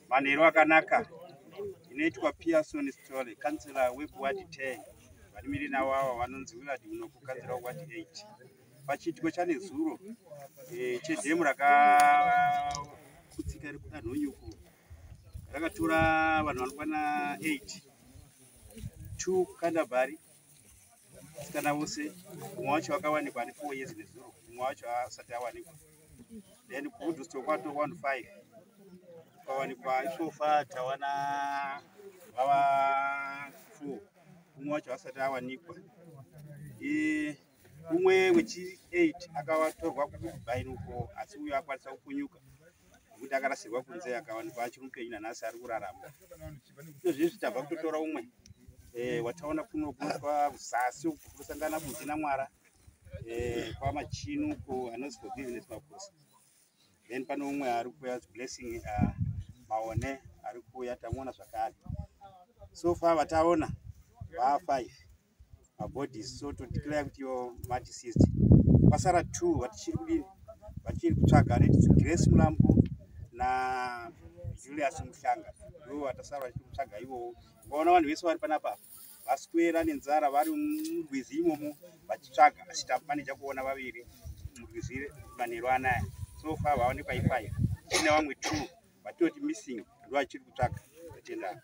Manheru akanaka. Inoitwa Pearson Story, councillor wekuward 10. Varimiri navo ava vanonzi Willard Unoku, councillor wekuward 8. Pachiitiko chanezuro chedhemu rakaputsika iri kudanhonyuku rakatora vanhu vanokwana 8, 2 kandabhari vasikana vose. Mumwe wacho akawanikwa ane 4 years nezuro, mumwe wacho asati awanikwa. Then kuWoodstock kwatorwa vanhu 5, ukawanikwa so far tawana vava 4, umwe wacho asati awanikwa. Umwe wechi8 akatorwa kubhainuko, asi uyo akwanisa kupunyuka nekuti akarasirwa kunze, akawanikwa achiri mupenyu, nanhasi ari kurarama. Izvozvizvi tabva kutotora umwe wataona kuno kunoitwa kuzasi uku kunosangana Buzi naMwara, kwaMachinuko, anonzi Forgiveness Makosi. Then pane umwe ari kuuya, Blessing Maone, ari kuuya, tamuona zvakare. So far vataona va5 mabodies, so todeclare kuti ivo madeceased. Pasara 2 vatichiri kudini, vachiri kutsvaga, neti Grace Mulambo naJulius Muhlanga, ndo vatasara vachiri kutsvaga ivowo. Ukaona vanhu vese vari panapa vaswera nenzara vari murwizi imomo vachitsvaga, asi tamaneja kuona vaviri murwizi manheru anaya. So far vaonekwa i5, tine vamwe 2 vatinoti missing, ndo vachiri kutsvaga. Totenda.